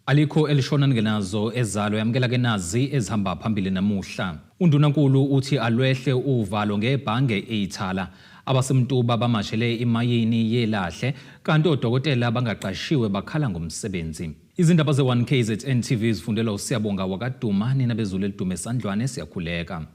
Alikho elishona ningenazo ezalo yamukela ke nazi ezihamba phambili namuhla. UNdunankulu uthi alwehle uvalo ngebhange Ithala. AbaseMtuba bamashele imayini yelahle kanti odokotela abangaqashiwe bakhala ngomsebenzi. Izindaba ze-1KZN TV zifundelwa uSiyabonga wakaDuma nina bezulu elidume sandlwane siyakhuleka.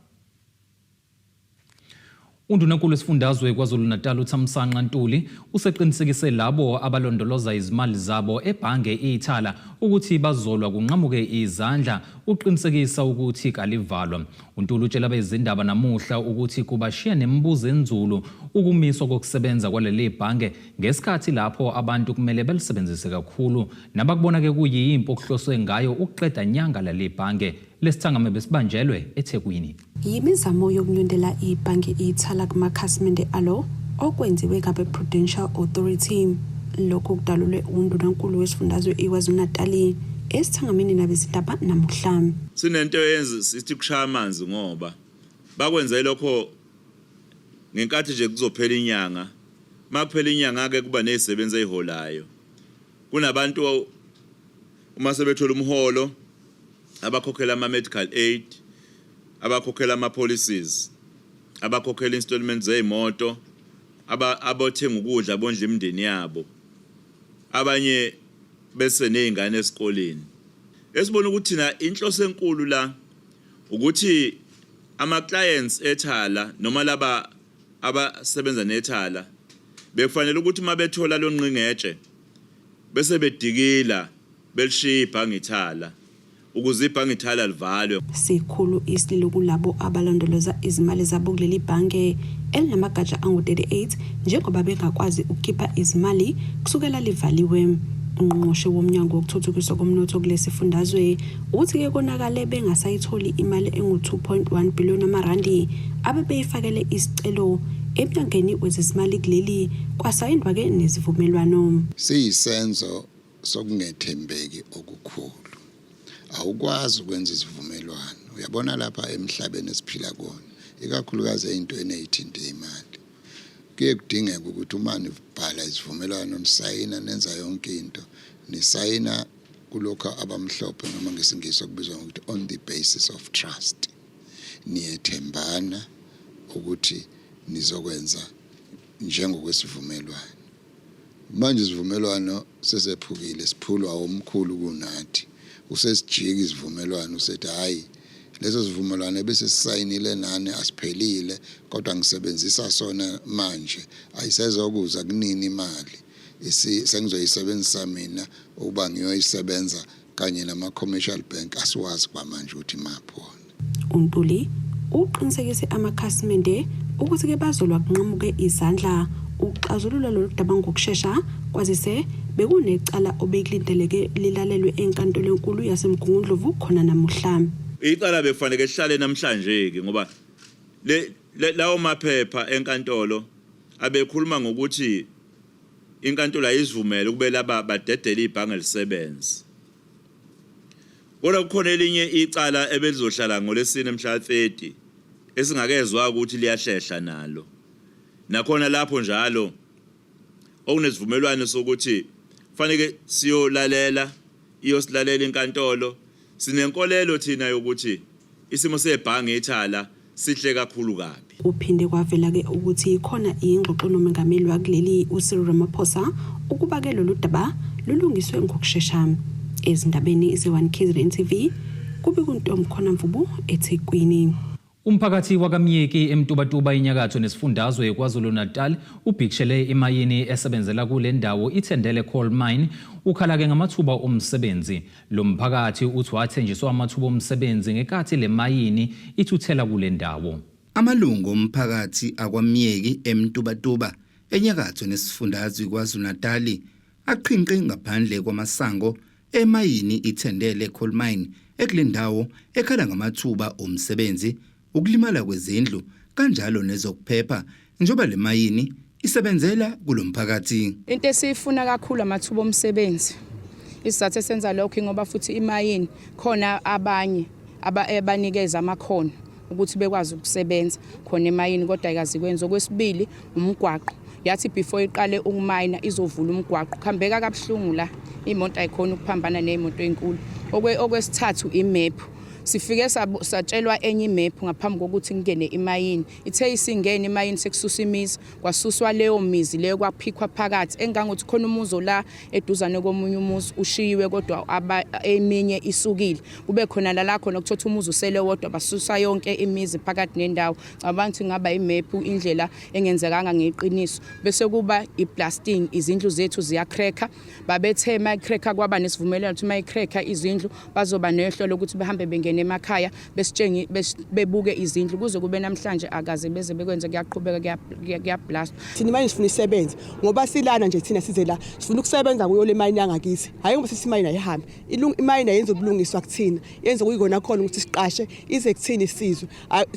Undunankulu wesifundazwe KwaZulu-Natal uThamsanqa Ntuli useqinisekise labo abalondoloza izimali zabo ebhange Ithala ukuthi bazolwa kunqamuke izandla uqinisekisa ukuthi kalivalwa. UNtuli utshela abezindaba namuhla ukuthi kubashiya nemibuzo enzulu ukumiswa kokusebenza kwaleli bhange ngesikhathi lapho abantu kumele belisebenzise kakhulu nabakubona ke kuyimpi okuhloswe ngayo ukuqeda nyanga leli bhange. Lesithangame besibanjelwe eThekwini. Yimizamo yokunyundela ibhange Ithala kumakhasimende alo okwenziwe ngabe-Prudential Authority. Lokhu kudalulwe uNdunankulu wesifundazwe iKwaZulu-Natali esithangamini nabezindaba namuhla. Sinento eyenza sithi kushaya amanzi ngoba bakwenze lokho ngenkathi nje kuzophela inyanga. Makuphela inyanga ke kuba nezisebenzi eziholayo. Kunabantu uma sebethola umholo abakhokhela ama-medical aid, abakhokhela ama-policies, abakhokhela installment zey'moto, abathenga ukudla bondla imindeni yabo, abanye bese ney'ngane esikoleni. Esibona ukuthi thina inhloso enkulu la ukuthi ama-clients ethala noma laba abasebenza nethala bekufanele ukuthi uma bethola lo ngqingetshe bese bedikila belishiya ibhange ithala ukuze ibhange ithala livalwe. Sikhulu isililo kulabo abalondoloza izimali zabo kuleli bhange elinamagatsha angu-38 njengoba bengakwazi ukukhipha izimali kusukela livaliwe. Ungqongqoshe woMnyango wokuThuthukiswa koMnotho kulesi fundazwe uthi-ke konakale bengasayitholi imali engu-2.1 billion amarandi abebeyifakele isicelo emnyangeni wezezimali kuleli kwasayindwa-ke nezivumelwano. Siyisenzo sokungethembeki okukhulu. Awukwazi ukwenza isivumelwano. Uyabona lapha emhlabeni esiphila kuwona, ikakhulukazi ey'ntweni ey'thinta imali, kuye kudingeke ukuthi uma nibhala isivumelwano nisayina nenza yonke into, nisayina kulokhu abamhlophe noma ngesiNgisi okubizwa ngokuthi on the basis of trust. Niyethembana ukuthi nizokwenza njengokwesivumelwano. Manje isivumelwano sesephukile, siphulwa omkhulu kunathi. Usesijika isivumelwano usethi hhayi leso sivumelwano ebese sisayinile nani asiphelile kodwa ngisebenzisa sona manje ayisezokuza kunini imali sengizoyisebenzisa mina ukuba ngiyoyisebenza kanye nama-commercial bank asiwazi kwamanje ukuthi imaphi wona. UNtuli uqinisekise amakhasimende ukuthi-ke bazolwa kunqamuke izandla ukuxazulula lolu daba ngokushesha kwazise bekunecala obekulindeleke lilalelwe eNkantolo eNkulu yaseMgungundlovu khona namuhla. Icala bekufanele lihlale namhlanje-ke ngoba lawo maphepha enkantolo abekhuluma ngokuthi inkantolo ayizivumele ukube laba badedele ibhange lisebenze. Kodwa kukhona elinye icala ebelizohlala ngoLwesine mhla 30 esingakezwa ukuthi liyahlehla nalo. Nakhona lapho njalo okunesivumelwano sokuthi kufanele siyolalela iyosilalela inkantolo. Sinenkolelo thina yokuthi isimo sebhange Ithala sihle kakhulu kabi. Kuphinde kwavela-ke ukuthi khona ingxoxo nomengameli wakuleli uCyril Ramaphosa ukuba-ke lolu daba lulungiswe ngokushesha. Ezindabeni ze-1 KZN TV, kubika uNtomkhona Mvubu eThekwini. Umphakathi waKaMyeki eMtubatuba enyakatho nesifundazwe KwaZulu-Natal ubhikishele imayini esebenzela kule ndawo iThendele Coal Mine ukhala-ke ngamathuba omsebenzi. Lo mphakathi uthi wathenjiswa amathuba omsebenzi ngenkathi le mayini ithuthela kule ndawo. Amalungu omphakathi akwaMyeki eMtubatuba enyakatho nesifundazwe KwaZulu-Natali aqhinqe ngaphandle kwamasango emayini iThendele Coal Mine ekule ndawo ekhala ngamathuba omsebenzi, ukulimala kwezindlu kanjalo nezokuphepha njengoba le mayini isebenzela kulo mphakathi. Into esiyifuna kakhulu amathuba omsebenzi. Isizathu esenza lokho ingoba futhi imayini khona abanye abanikeza amakhono ukuthi bekwazi ukusebenza khona emayini kodwa ayikazi kwenza. Okwesibili umgwaqo. Yathi before iqale ukumayina izovula umgwaqo. Kuhambeka kabuhlungu la, imoto ayikhona ukuphambana nezimoto ezinkulu. Okwesithathu imap. Sifike satshelwa enye imap ngaphambi kokuthi kungene imayini. Ithe isingene imayini sekususa imizi, kwasuswa leyo mizi leyo kwaphikhwa phakathi engangokuthi khona umuzi la eduzane komunye umuzi ushiyiwe kodwa eminye isukile. Kube khona la khona ukuthatha umuzi usele wodwa basusa yonke imizi phakathi nendawo. Cabanga ukuthi ngaba imap indlela engenzekanga ngeqiniso. Bese kuba iblasting, izindlu zethu ziyacracka. Babethe mayicracka kwaba nesivumelwano ukuthi mayicracka izindlu bazoba nehlo lokuthi behambe bengena emakhaya besitshengi bebuke izindlu kuze kube namhlanje akaze beze bekwenze, kuyaqhubeka kuyablast. Thina imali sifuna isebenze ngoba silana nje, thina size la sifuna ukusebenza kuyo le mayini yangakithi, hhayi ngoba sithi imayini ayihambe. Imayini ayenze ubulungiswa kuthina, yenze kuyikona khona ukuthi siqashe ize kuthina isizwe.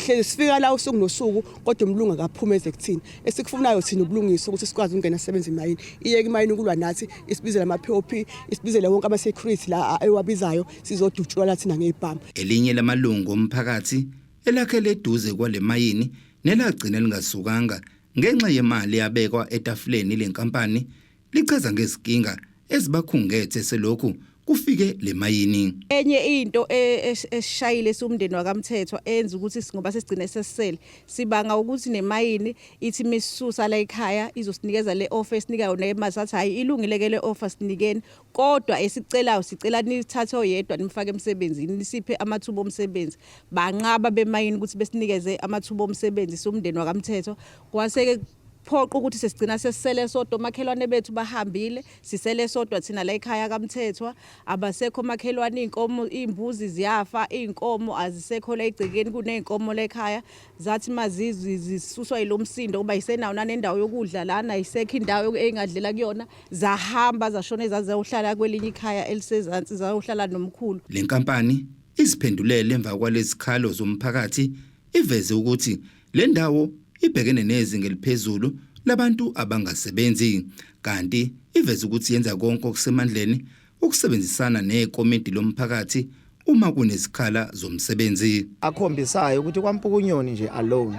Hlezi sifika la usuku nosuku kodwa umlungu akaphuma eze kuthina. Esikufunayo thina ubulungiswa ukuthi sikwazi ukungena sisebenze imayini. Iyeke imayini ukulwa nathi, isibizele ama-POP, isibizele wonke ama-security la ewabizayo, sizodutshulwa la thina ngezibhamu. Elinye lamalungu omphakathi elakhele eduze kwale mayini nelagcina lingasukanga ngenxa yemali yabekwa etafuleni lenkampani lichaza ngezinkinga ezibakhungethe selokhu kufike le mayini. Enye into esishayile sumndeni wakaMthethwa enza ukuthi ngoba sesigcine sesisele sibanga ukuthi nemayini ithi misisusa la ekhaya izosinikeza le offer esinika yona imali, sathi hayi ilungile ke le offer sinikeni, kodwa esicelayo sicela nithathe oyedwa nimfake emsebenzini nisiphe amathuba omsebenzi. Banqaba bemayini ukuthi besinikeze amathuba omsebenzi sumndeni wakaMthethwa, kwase phoqa ukuthi sesigcina sesisele sodwa. Omakhelwane bethu bahambile, sisele sodwa thina la ekhaya kaMthethwa, abasekho omakhelwane. Iy'nkomo, iy'mbuzi ziyafa, iy'nkomo azisekho la egcekeni. Kuney'nkomo la ekhaya zathi mazizwi zisuswa yilo msindo kuba yisenawo nanendawo yokudla lana, ayisekho indawo ey'ngadlela kuyona, zahamba zashona zaziyohlala kwelinye ikhaya elisezansi, zayohlala nomkhulu. Le nkampani iziphendulele emva kwalezikhalo zomphakathi, iveze ukuthi le ndawo ibhekene nezinga eliphezulu labantu abangasebenzi, kanti iveze ukuthi yenza konke okusemandleni ukusebenzisana nekomiti lomphakathi uma kunezikhala zomsebenzi. Akhombisayo ukuthi kwaMpukunyoni nje alone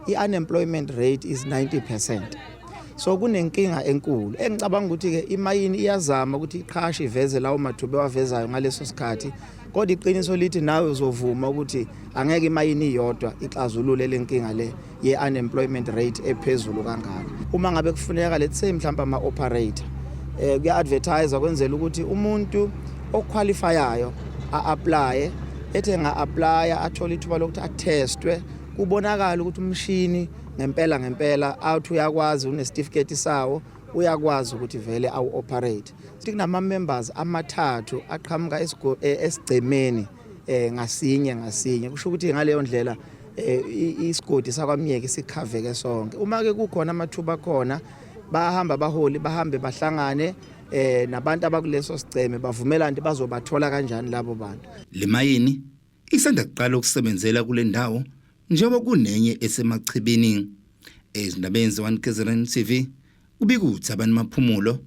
i-unemployment rate is 90%, so kunenkinga enkulu. Engicabanga ukuthi-ke imayini iyazama ukuthi iqhashe, iveze lawo mathuba ewavezayo ngaleso sikhathi, kodwa iqiniso lithi nawe uzovuma ukuthi angeke imayini iyodwa ixazulule le nkinga le ye-unemployment rate ephezulu kangaka. Uma ngabe kufuneka, let's say mhlawumbe ama-operator, kuya-advertise kwenzela ukuthi umuntu oqualifyayo a-applye, ethi enga-applya athole ithuba lokuthi athestwe, kubonakala ukuthi umshini ngempela ngempela awuthi uyakwazi, unesitifiketi sawo, uyakwazi ukuthi vele awu-operate. Kunama-members amathathu aqhamuka esigcemeni ngasinye ngasinye, kusho ukuthi ngaleyo ndlela isigodi sakwaMyeki sikhaveke sonke. Uma ke kukhona amathuba khona, bahamba abaholi, bahambe bahlangane nabantu abakuleso sigceme, bavumelane ukuthi bazobathola kanjani labo bantu. Le mayini isanda kuqala ukusebenzela kule ndawo njengoba kunenye esemachibini. Ezindabeni ze-1 KZN TV, kubika uThabani Maphumulo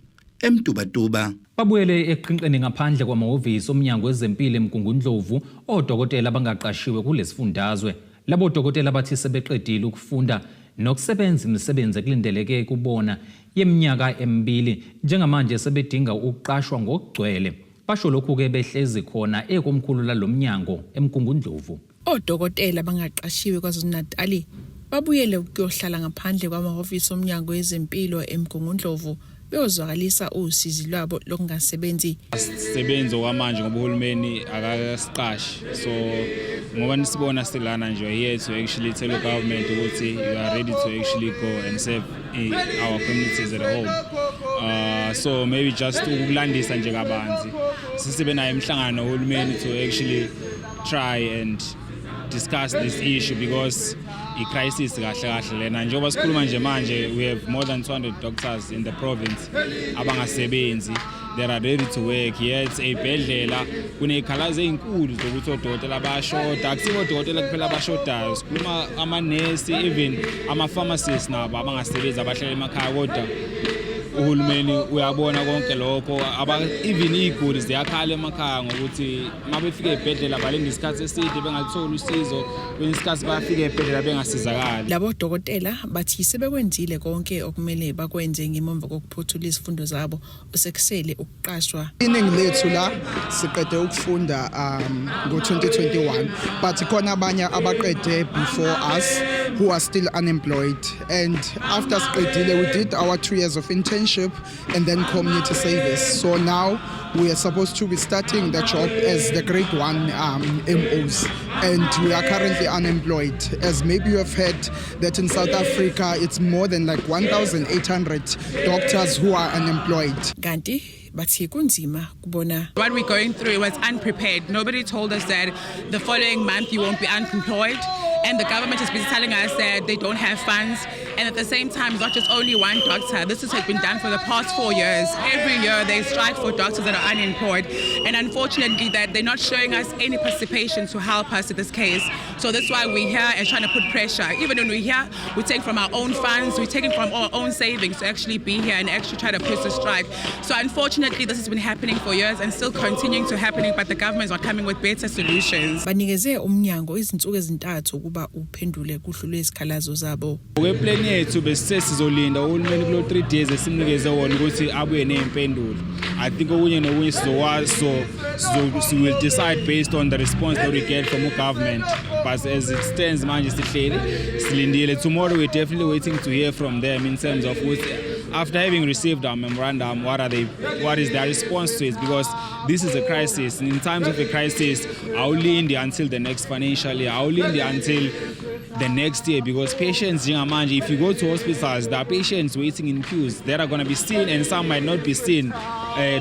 eMtubatuba. Babuyele eqhinqeni ngaphandle kwamahhovisi omnyango wezempilo eMgungundlovu odokotela abangaqashiwe kulesifundazwe. Labo dokotela bathi sebeqedile ukufunda nokusebenza imisebenzi ekulindeleke kubona yeminyaka emibili, njengamanje sebedinga ukuqashwa ngokugcwele. Basho lokhu-ke behlezi khona ekomkhulu lalomnyango eMgungundlovu. Odokotela abangaqashiwe KwaZulu-Natali babuyele ukuyohlala ngaphandle kwamahhovisi omnyango wezempilo eMgungundlovu beyozwakalisa usizi lwabo lokungasebenzi. Asisebenzi okwamanje ngoba uhulumeni akasiqashi, so ngoba nisibona silana nje, here to actually tell the government ukuthi you are ready to actually go and serve our communities at home. So maybe just ukulandisa nje kabanzi, sisibe nayo imihlangano nohulumeni to actually try and discuss this issue because i-crisis kahle kahle lena. Njengoba sikhuluma nje manje, we have more than 200 doctors in the province abangasebenzi that are ready to work, yet ey'bhedlela kuney'khalazo ey'nkulu zokuthi odokotela bayashoda. Akusibo odokotela kuphela abashodayo, sikhuluma amanesi, even ama-pharmacists nabo abangasebenzi, abahlala emakhaya, kodwa Uhulumeni uyabona konke lokho. Aba even iy'guli ziyakhala emakhaya ngokuthi uma befika ey'bhedlela balinde isikhathi eside bengalutholi usizo, kwesinye isikhathi bayafika ey'bhedlela bengasizakali. Labo dokotela bathi sebekwenzile konke okumele bakwenze ngemuva kokuphothula izifundo zabo, osekusele ukuqashwa. Iningi lethu la siqede ukufunda ngo-2021, but khona abanye abaqede before us who are still unemployed. And after siqedile, we did our 2 years of internship and then community service, so now we are supposed to be starting the job as the grade 1 MOs, and we are currently unemployed. As maybe you have heard that in South Africa it's more than like 1800 doctors who are unemployed. Kanti bathi kunzima kubona. What we're going through was unprepared. Nobody told us that the following month you won't be unemployed. And the government has been telling us that they don't have funds. And at the same time, it's not just only one doctor. This has been done for the past 4 years. Every year they strike for doctors that are unemployed. And unfortunately, that they're not showing us any participation to help us in this case. So that's why we're here and trying to put pressure. Even when we're here, we take from our own funds, we're taking from our own savings to actually be here and actually try to push the strike. So unfortunately, this has been happening for years and still continuing to happening, but the government is not coming with better solutions. Banikeze umnyango izinsuku ezintathu ukuba uphendule kuhlu lwezikhalazo zabo. Ngokwe-plan yethu besithe sizolinda uhulumeni kulo 3 days esimnikeze wona ukuthi abuye ney'mpendulo. I think okunye nokunye sizokwazi, so we will decide based on the response that we get from government, but as it stands manje sihleli silindile. Tomorrow we're definitely waiting to hear from them in terms of ukuthi after having received our memorandum, what is their response to it, because this is a crisis, and in times of a crisis awulindi until the next financial year, awulindi until the next year, because patients njengamanje, if you go to hospitals, there are patients waiting in queues that are going to be seen and some might not be seen.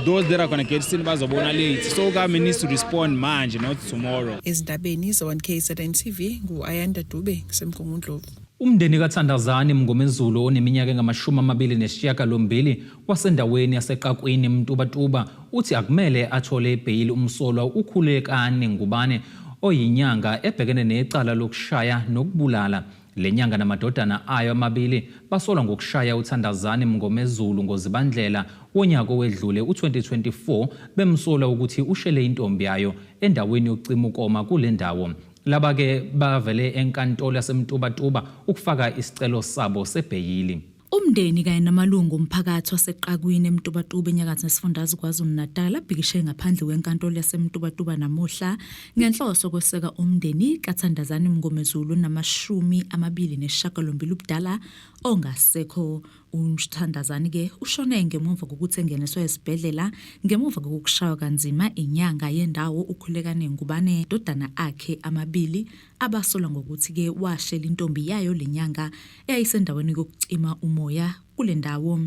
Those that are going to get seen bazobona late, so government needs to respond manje, not tomorrow. Ezindabeni ze-1 KZN TV, ngu-Ayanda Dube ngiseMgungundlovu. Umndeni kaThandazani Mngomezulu oneminyaka engu-28 wasendaweni yaseQakwini Mtubatuba uthi akumele athole ibheyili umsolwa uKhulekani Ngubane oyinyanga ebhekene necala lokushaya nokubulala. Le nyanga namadodana ayo amabili basolwa ngokushaya uThandazani Mngomezulu ngoZibandlela wonyaka owedlule u-2024, bemsola ukuthi ushele intombi yayo endaweni yokucima ukoma kule ndawo. Laba-ke bavele enkantolo yaseMtubatuba ukufaka isicelo sabo sebheyili. Umndeni kanye namalungu omphakathi waseQakwini eMtubatuba enyakatho nesifundazwe KwaZulu-Natal abhikishe ngaphandle kwenkantolo yaseMtubatuba namuhla ngenhloso yokweseka umndeni kaThandazani Mngomezulu 28 ubudala ongasekho. UThandazani ke ushone ngemuva kokuthi engeniswe esibhedlela ngemuva kokushaywa kanzima inyanga yendawo uKhulekane Ngubane dodana akhe amabili, abasolwa ngokuthi ke washela intombi yayo lenyanga eyayisendaweni yokucima umoya kule ndawo.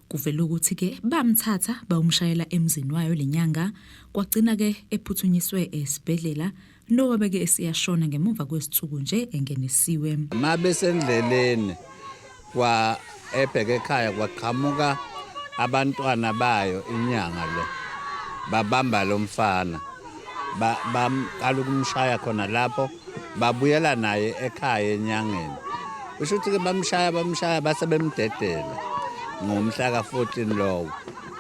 Kuvela ukuthi ke bamthatha bayomshayela emzini wayo lenyanga, kwagcina ke ephuthunyiswe esibhedlela nowabeke esiyashona ngemuva kwezinsuku nje engenisiwe. Mabesendleleni kwa ebheke ekhaya, kwaqhamuka abantwana bayo inyanga le, babamba lo mfana, bamqala ukumshaya khona lapho, babuyela naye ekhaya enyangeni. Kusho ukuthi ke bamshaya, bamshaya, base bemdedela ngomhla ka-14 lowo.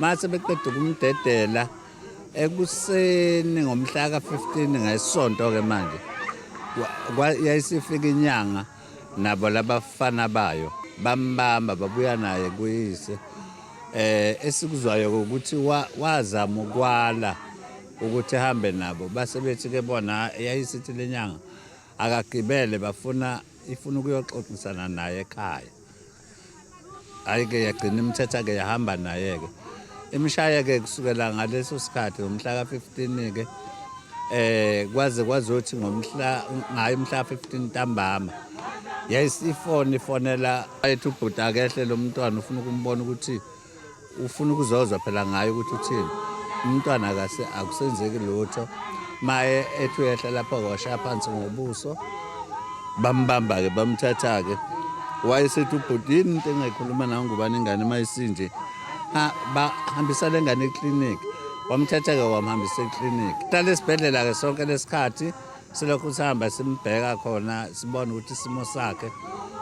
Mase beqeda ukumdedela ekuseni ngomhla ka-15, ngesonto ke manje, yayisifika inyanga nabo labafana bayo, bambamba, babuya naye kuyise. Esikuzwayo ukuthi wazama ukwala ukuthi ehambe nabo, base bethi ke bona yayisithi lenyanga akagibele, bafuna ifuna ukuyoxoxisana naye ekhaya. Hayi ke, yagcina imthetha ke, yahamba naye ke, imshaya ke kusukela ngaleso sikhathi ngomhla ka-15 ke kwaze kwazothi ngomhla ngayo umhla 15 ntambama yayisifoni ifonela ethi ubhuti akehle, lo mntwana ufuna ukumbona, ukuthi ufuna ukuzozwa phela ngayo ukuthi uthini umntwana. Akase akusenzeki lutho, maye ethi uyehla lapho washaya phansi ngobuso, bambamba ke, bamthatha ke. Wayesethi ubhuti, yini into engayikhuluma nawe ngubani ingane mayisinje? Ha, bahambisa le ngane eklinikhi. Wamthatha ke, wamhambisa eklinikhi, hlala esibhedlela ke sonke lesikhathi silokhu sihamba simbheka khona, sibone ukuthi isimo sakhe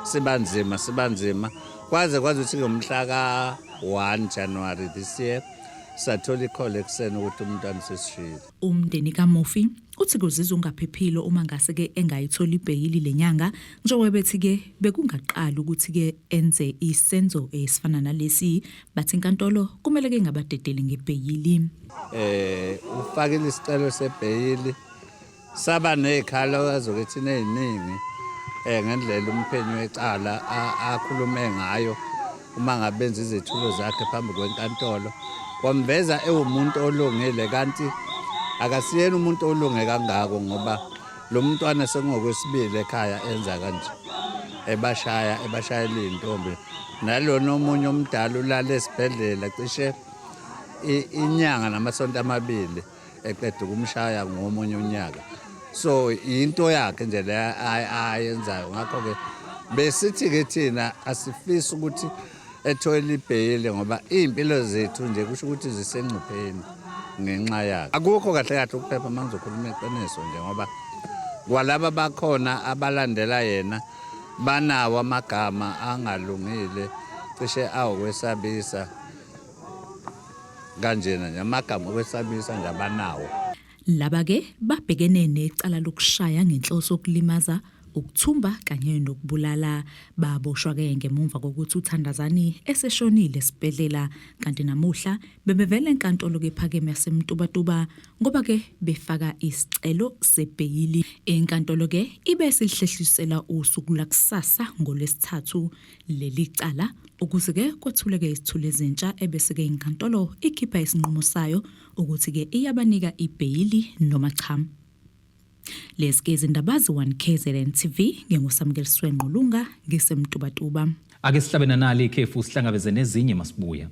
sibanzima, sibanzima. Kwaze kwaze ukuthi ngomhla ka-1 January this year sathola i-call ekuseni ukuthi umntwana usesishiyile. Umndeni kamufi uthi kuzizwa ungaphephile uma ngase ke engayitholi ibheyili lenyanga njengoba bethi ke bekungaqali ukuthi ke enze isenzo esifana nalesi bathi inkantolo kumele ke ingabadedeli ngebheyili. Eh ufakile isicelo sebheyili saba nezikhalo azokethi neziningi eh ngendlela umphenyi wecala akhulume ngayo uma ngabe enza izethulo zakhe phambi kwenkantolo kwamveza ewumuntu olungile kanti akasiyena umuntu olunge kangako ngoba lo mntwana sekungokwesibili ekhaya enza kanje ebashaya ebashayela iy'ntombi nalona omunye omdala ulala esibhedlela cishe inyanga namasonto amabili eqeda ukumshaya ngomunye unyaka so into yakhe nje le ayenzayo ngakho-ke besithi-ke thina asifisi ukuthi ethole ibheyili ngoba iy'mpilo zethu nje kusho ukuthi zisengcupheni ngenxa yakhe akukho kahle kahle ukuphepha uma ngizokhuluma iqiniso nje ngoba kwalaba bakhona abalandela yena banawo amagama angalungile cishe awukwesabisa kanjena nje amagama okwesabisa nje abanawo. Laba ke babhekene necala lokushaya ngenhloso yokulimaza, ukuthumba kanye nokubulala. Baboshwa ke ngemumva kokuthi uThandazani eseshonile esibhedlela kanti namuhla bebevela enkantolo ephakeme yaseMtubatuba ngoba ke befaka isicelo sebheyili. Inkantolo ke ibe isihlehlisela usuku lwakusasa ngoLwesithathu leli cala ukuze-ke kwethuleke izithulo ezintsha ebese-ke inkantolo ikhipha isinqumo sayo ukuthi-ke iyabanika ibheyili noma cha. Lezi ke izindaba ze-1 KZN TV nginguSamukeliswe Ngqulunga ngiseMtubatuba. Ake sihlabe nanali ikhefu sihlangabeze nezinye masibuya.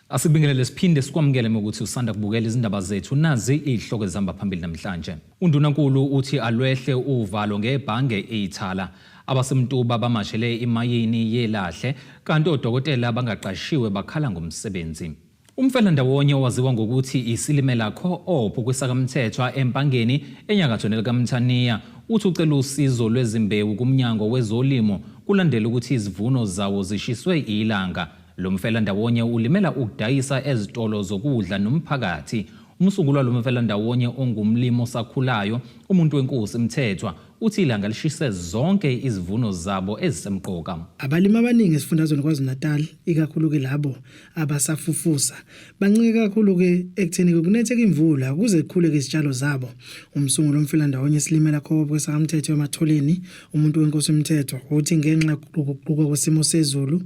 Asikubingelele siphinde sikwamukele ukuthi usanda kubukela izindaba zethu nazi izihloko ezihamba phambili namhlanje. Undunankulu uthi alwehle uvalo ngebhange iThala. AbaseMtuba bamashele imayini yelahle kanti odokotela abangaqashiwe bakhala ngomsebenzi. Umfelandawonye owaziwa ngokuthi iSilimela Co-op kwiSakamthethwa eMpangeni enyakatho nelikaMthaniya uthi ucela usizo lwezimbewu kuMnyango weZolimo kulandela ukuthi izivuno zawo zishiswe ilanga. Lo mfelandawonye ulimela ukudayisa ezitolo zokudla nomphakathi. Umsunguli walo mfelandawonye ongumlimi osakhulayo, uMuntuwenkosi Mthethwa, Uthi ilanga lishise zonke izivuno zabo ezisemqoka. Abalimi abaningi esifundazweni KwaZulu-Natal, ikakhulu-ke labo abasafufusa, bancike kakhulu-ke ekutheni-ke kunetheke imvula ukuze kukhule-ke izitshalo zabo. Umsunguli womfelandawonye iSilimela Co-op kweSakamthetho eMatholeni, uMuntuwenkosi Mthethwa, uthi ngenxa yokuguquka kwesimo sezulu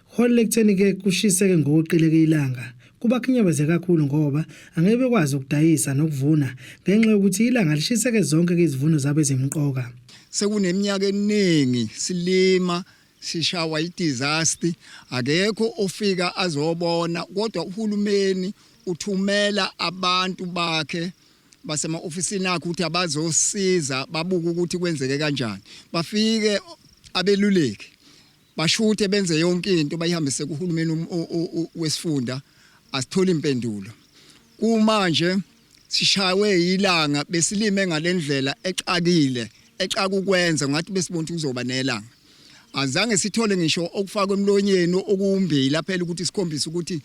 kuholele ekutheni-ke kushiseke ngokweqile-ke ilanga Kubakhinyabeze kakhulu ngoba angeke bekwazi ukudayisa nokuvuna ngenxa yokuthi ilanga lishiseke zonke izivuno zabo ezimqoka. Sekuneminyaka eminingi silima sishawa i-disaster akekho ofika azobona kodwa uhulumeni uthumela abantu bakhe basema-ofisini akhe ukuthi abazosiza babuke ukuthi kwenzeke kanjani bafike abeluleki bashuthe benze yonke into bayihambise kuhulumeni um, wesifunda asitholi impendulo kumanje sishawe ilanga besilime ngalendlela exakile exaka ukwenza ngathi besibona ukuthi kuzoba nelanga azange sithole ngisho okufakwa emlonyeni okuwumbila phela ukuthi sikhombise ukuthi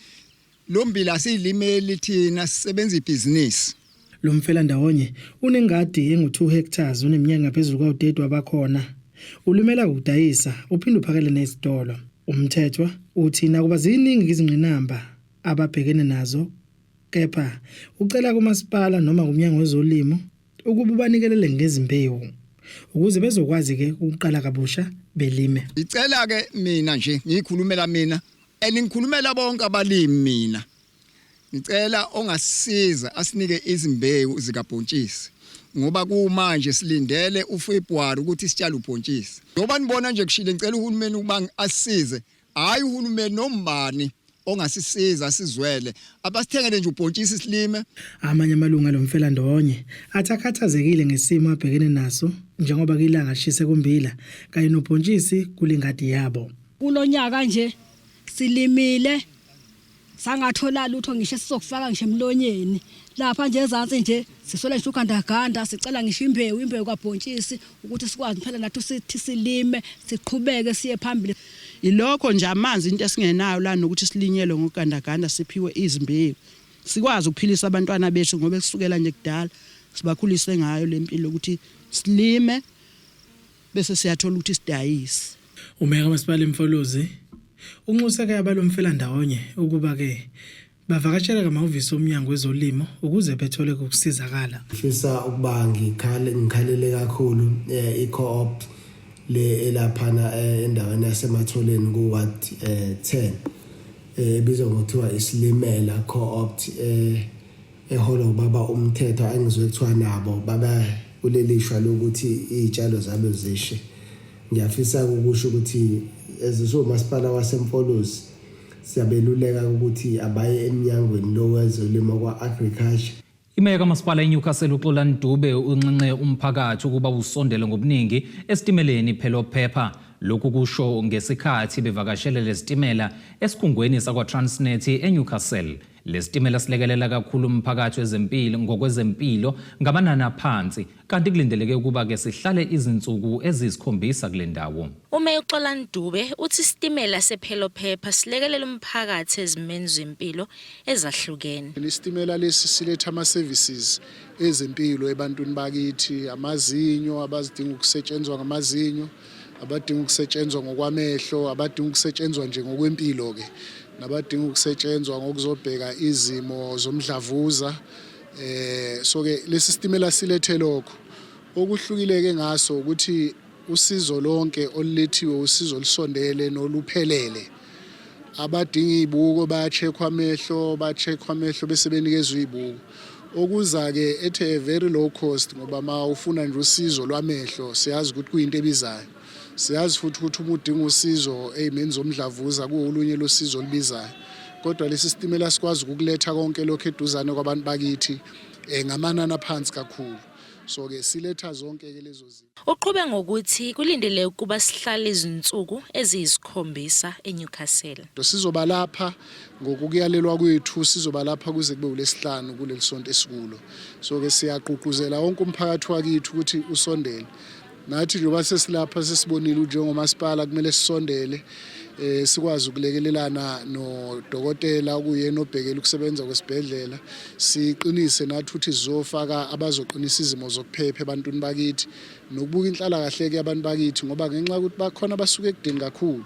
Lo mbila asiyilimeli thina sisebenza ibhizinisi. Lo mfelandawonye unengadi engu-2 hectares uneminyaka engaphezulu kwawu-30 wabakhona. Ulimela ukudayisa uphinde uphakele nezitolo. UMthethwa uthi nakuba ziningi izingqinamba ababhekene nazo kepha ucela kumasipala noma kumnyango wezolimo ukuba ubanikelele ngezimbewu ukuze bezokwazi ke ukuqala kabusha belime. Ngicela ke mina nje ngikhulumela mina And ngikhulumela bonke abalimi mina. Ngicela ongasisiza asinike izimbewu zikabhontshisi ngoba kumanje silindele uFebruary ukuthi sitshale ubhontshisi. Njengoba nibona nje kushile ngicela uhulumeni ukuba asisize. Hhayi uhulumeni nombani ongasisiza sizwele abasithengele nje ubhontshisi silime. Amanye amalungu alo mfelandawonye athi akhathazekile ngesimo abhekene naso njengoba ilanga lishise kumbila kanye nobhontshisi kulengadi yabo. Kulonyaka nje silimile Sangathola lutho ngisho esizokufaka ngisho emlonyeni. Lapha nje ezansi nje sisola ngisho ugandaganda sicela ngisho imbewu imbewu kabhontshisi ukuthi sikwazi phela nathi sithi silime siqhubeke siye phambili. Ilokho nje amanzi into esingenayo la nokuthi silinyelwe ngogandaganda siphiwe izimbewu sikwazi ukuphilisa abantwana bethu ngoba kusukela nje kudala sibakhulise ngayo lempilo ukuthi silime bese siyathola ukuthi sidayise. Umeya kaMasipala iMfolozi unxuse-ke abalomfelandawonye ukuba-ke bavakashele kamahhovisi oMnyango wezoLimo ukuze bethole ukusizakala. Ngifisa ukuba ngikhale ngikhalele kakhulu eh, i-co-op le elaphana eh, endaweni yaseMatholeni ku-ward 10 eh, ebizwa ngokuthiwa iSilimela co-op eholwa ubaba uMthetho engizwe kuthiwa nabo baba kuleli shwa lokuthi iy'tshalo zabo zishe. Ngiyafisa ukusho ukuthi as umasipala waseMfolozi siyabeluleka ukuthi abaye emnyangweni lo wezolimo kwa-agriculture. Imeya kaMasipala iNewcastle uXolani Dube unxenxe umphakathi ukuba usondele ngobuningi esitimeleni Phelophepa. Lokhu kusho ngesikhathi bevakashele lesitimela esikhungweni sakwaTransnet eNewcastle. Lesitimela silekelela kakhulu umphakathi wezempilo ngokwezempilo ngamanani aphansi kanti kulindeleke ukuba ke sihlale izinsuku eziyisikhombisa kule ndawo. Umeya uXolani Dube uthi isitimela sePhelophepa silekelela umphakathi ezimeni zempilo ezahlukene. Isitimela lesi siletha ama-services ezempilo ebantwini bakithi, amazinyo, abazidinga ukusetshenzwa ngamazinyo, abadinga ukusetshenzwa ngokwamehlo, abadinga ukusetshenzwa nje ngokwempilo-ke, nabadinga ukusetshenzwa ngokuzobheka izimo zomdlavuza. So ke lesi sitimela silethe lokho. Okuhlukile ke ngaso ukuthi usizo lonke olulethiwe usizo olusondele noluphelele. Abadinga izibuko baya-checkwa amehlo, ba-checkwa amehlo bese benikezwa izibuko. Okuza-ke at a very low cost ngoba ma ufuna nje usizo lwamehlo siyazi ukuthi kuyinto ebizayo. Siyazi futhi ukuthi uma udinga usizo ey'meni zomdlavuza kuwolunye losizo olubizayo. Kodwa lesi sitimela sikwazi ukukuletha konke lokhu eduzane kwabantu bakithi ngamanani aphansi kakhulu. So ke siletha zonke ke lezo zinto. Uqhube ngokuthi kulindeleke ukuba sihlale izinsuku eziyisikhombisa eNewcastle. Sizoba lapha ngokukuyalelwa kwethu, sizoba lapha kuze kube uLwesihlanu kuleli sonto esikulo. So ke siyagqugquzela wonke umphakathi wakithi ukuthi usondele. Nathi njengoba sesilapha sesibonile njengomasipala kumele sisondele sikwazi ukulekelelana nodokotela okuyena obhekele ukusebenza kwesibhedlela, siqinise nathi ukuthi sizofaka abazoqinisa izimo zokuphepha ebantwini bakithi nokubuka inhlalakahle-ke yabantu bakithi, ngoba ngenxa yokuthi bakhona abasuke ekudeni kakhulu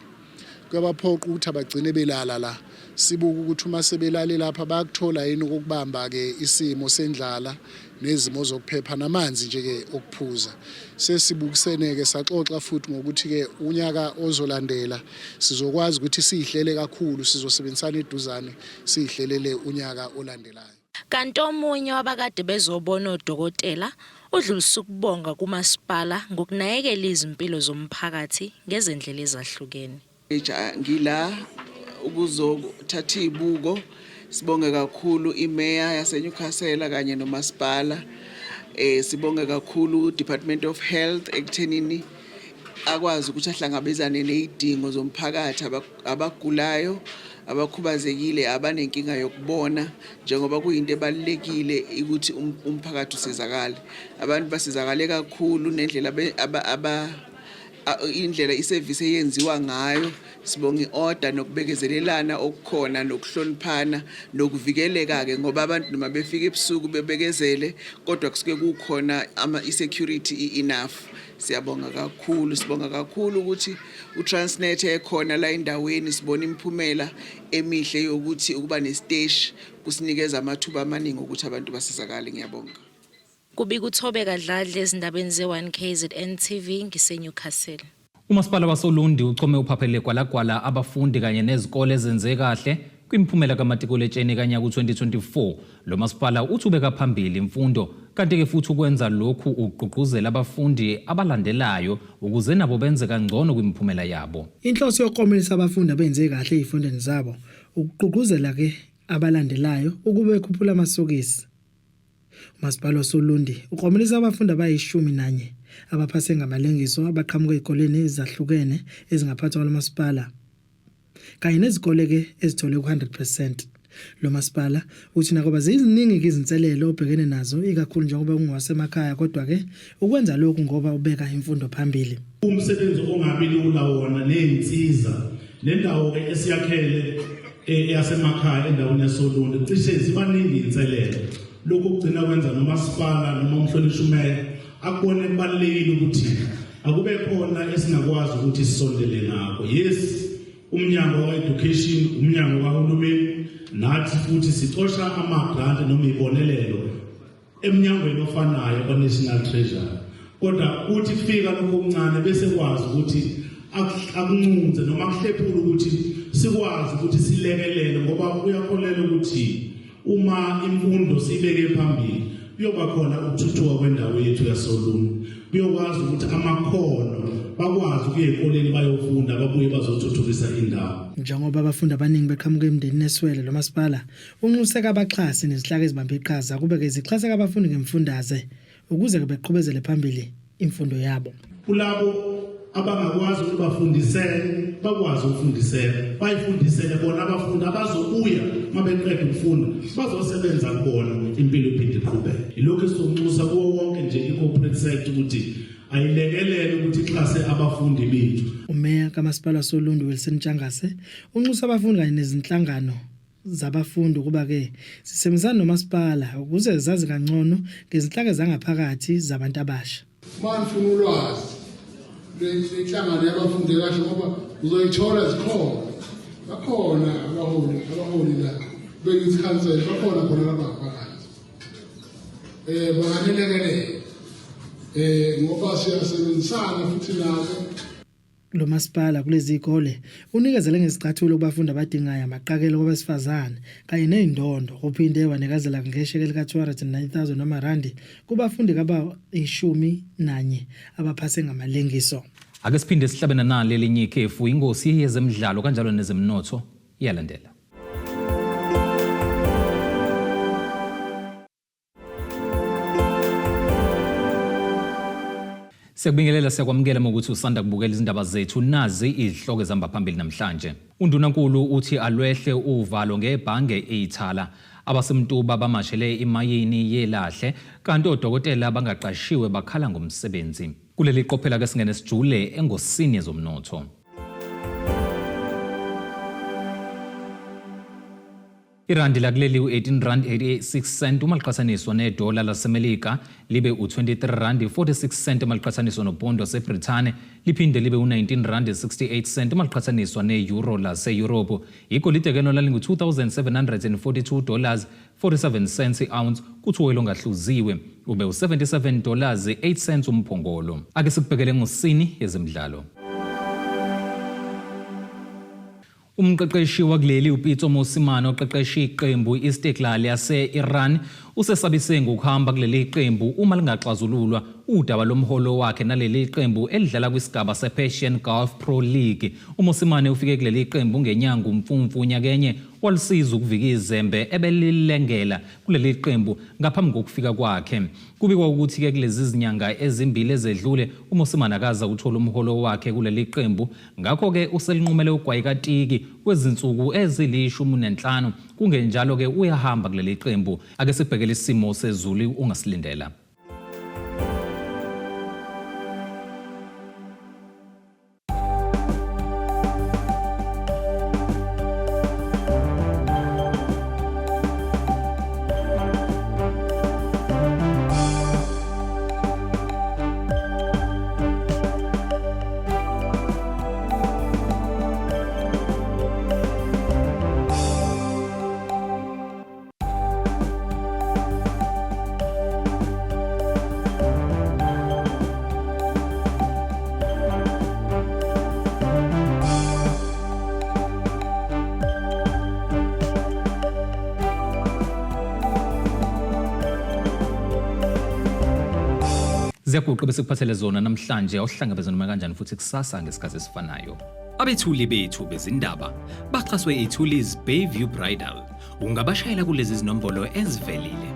kuyabaphoqa ukuthi abagcine belala la. Sibuka ukuthi uma sebelale lapha bayakuthola yini ukubamba-ke isimo sendlala nezimo zokuphepha namanzi nje-ke okuphuza. Sesibukisene-ke saxoxa futhi ngokuthi-ke unyaka ozolandela sizokwazi ukuthi siyihlele kakhulu, sizosebenzisana eduzane siyihlelele unyaka olandelayo. Kanti omunye wabakade bezobona odokotela udlulise ukubonga kumasipala ngokunakekela izimpilo zomphakathi ngezindlela ezahlukene. Ngila ukuzothatha izibuko, sibonge kakhulu imeya yaseNewcastle kanye nomasipala. Sibonge kakhulu Department of Health ekuthenini akwazi ukuthi ahlangabezane nezidingo zomphakathi, abagulayo, abakhubazekile, abanenkinga yokubona, njengoba kuyinto ebalulekile ukuthi umphakathi usizakale. Abantu basizakale kakhulu nendlela indlela isevisi eyenziwa ngayo. Sibonga i-order nokubekezelelana okukhona nokuhloniphana nokuvikeleka-ke, ngoba abantu noma befika ebusuku bebekezele, kodwa kusuke kukhona i-security i-enough. Siyabonga kakhulu, sibonga kakhulu ukuthi uTransnet ekhona la endaweni. Sibona imiphumela emihle yokuthi ukuba nesiteshi kusinikeza amathuba amaningi ukuthi abantu basizakale. Ngiyabonga. Kubika uThobeka Dladla ezindabeni ze-1 KZN TV ngiseNewcastle. Umasipala wasoLundi uchome uphaphele gwalagwala abafundi kanye nezikole ezenze kahle kwimiphumela kamatikuletsheni kanyaka u-2024. Lo masipala uthi ubeka phambili imfundo, kanti-ke futhi ukwenza lokhu ugqugquzela abafundi abalandelayo ukuze nabo benze kangcono kwimiphumela yabo. Inhloso yokuklomelisa abafundi abenze kahle ezifundweni zabo ukugqugquzela-ke abalandelayo ukuba bekhuphule amasokisi. Umasipala wasoLundi uklomelisa abafundi abayishumi nanye abaphase ngamalengiso abaqhamuka ezikoleni ezahlukene ezingaphansi kwalo masipala kanye nezikole-ke ezithole ku-100 percent. Lo masipala uthi nakuba ziziningi izinselelo obhekene nazo ikakhulu njengoba ungowasemakhaya kodwa-ke ukwenza lokhu ngoba ubeka imfundo phambili. Umsebenzi ongabi lula wona nezinsiza le ndawo ke esiyakhele eyasemakhaya endaweni yasoLundi cishe zibaningi inselelo. Lokhu kugcina kwenza nomasipala noma umhlonishwa umeya akubone kubalulekile ukuthi akube khona esingakwazi ukuthi sisondele ngakho. Yes, umnyango wa-education, umnyango kahulumeni, nathi futhi sicosha ama-grant noma ibonelelo emnyangweni ofanayo kwa-National Treasury, kodwa kuthi kufika lokho okuncane bese kwazi ukuthi akuncinze noma kuhlephule ukuthi sikwazi ukuthi silekelele, ngoba uyakholelwa ukuthi uma imfundo siyibeke phambili kuyoba khona ukuthuthuka kwendawo yethu yasoLundi, kuyokwazi ukuthi amakhono bakwazi ukuya ey'koleni bayofunda babuye bazothuthukisa indawo. Njengoba abafundi abaningi beqhamuka emndenini eswele, lo masipala unxuse abaxhasi nezinhlaka ezibambe iqhaza kube-ke zixhaseka abafundi ngemfundaze ukuze-ke beqhubezele phambili imfundo yabo. Kulabo abangakwazi ukuthi bafundisele, bakwazi ukufundisela, bayifundisele bona abafundi abazobuya uma beqeda ukufunda bazosebenza kubona, impilo iphinde iqhubeke. Ilokhu esizonxusa kuwo wonke nje i-corporate sector ukuthi ayilekelele ukuthi ixhase abafundi bethu. Umeya kamasipala wasoLundi Wilson Ntshangase unxusa abafundi kanye nezinhlangano zabafundi ukuba-ke zisebenzisane nomasipala ukuze zazi kangcono ngezinhlaka zangaphakathi zabantu abasha. Uma nifuna ulwazi lwenhlangano yabafundi kahle, ngoba uzoyithola zikhona, bakhona abaholi la be-youth council, bakhona khona lapha ngaphakathi, banganelekelela ngoba siyasebenzisana futhi nabo. Lo masipala kulezi zikole unikezele ngezicathulo kubafundi abadingayo, amaqakelo kwabesifazane kanye nezindondo. Uphinde wanikezela ngesheke lika-290 000 wamarandi kubafundi kaba-11 abaphase ngamalengiso. Ake siphinde sihlabene nali elinye ikhefu. Ingosi yezemidlalo kanjalo nezemnotho iyalandela. Siyakubingelela, siyakwamukela ukuthi usanda kubukela izindaba zethu. Nazi izihloko ezihamba phambili namhlanje. Undunankulu uthi alwehle uvalo ngebhange Ithala. Abasemtuba bamashele imayini yelahle, kanti odokotela abangaqashiwe bakhala ngomsebenzi. Kuleli qophela ke singene sijule engosini yezomnotho. Irandi lakuleli u-18 rand 86 cent uma liqhathaniswa nedola laseMelika, libe u-23 rand 46 cent uma liqhathaniswa nopondo waseBrithani, liphinde libe u-19 rand 68 cent uma liqhathaniswa ne-euro lase-Europe. Igolide ke lona lingu-2742 dollars 47 cents i-ounce, kuthi uwoyela ongahluziwe ube u-77 dollars 8 cents umphongolo. Ake sikubhekele ngosini yezemidlalo. Umqeqeshi wakuleli uPitso Mosimane oqeqesha iqembu i-Istiklal yase-Iran usesabise ngokuhamba kuleli qembu uma lingaxazululwa udaba lomholo wakhe naleli qembu elidlala kwisigaba se-Persian Gulf Pro League. UMosimane ufike kuleli qembu ngenyanga uMfumfu nyakenye, walisiza ukuvika izembe ebelilengela kuleli qembu ngaphambi kokufika kwakhe. Kubikwa ukuthi-ke kulezi zinyanga ezimbili ezedlule uMosimane akaze uthola umholo wakhe kuleli qembu, ngakho-ke uselinqumele ugwayikatiki kwezinsuku ezili-15, kungenjalo-ke uyahamba kuleli qembu. Ake sibhekele isimo sezulu ungasilindela. Ziyaguqa bese kuphathele zona namhlanje. Awuhlangabeze noma kanjani futhi kusasa ngesikhathi esifanayo. Abethuli bethu bezindaba baxhaswe iThulis Bayview Bridal. Ungabashayela kulezi zinombolo ezivelile.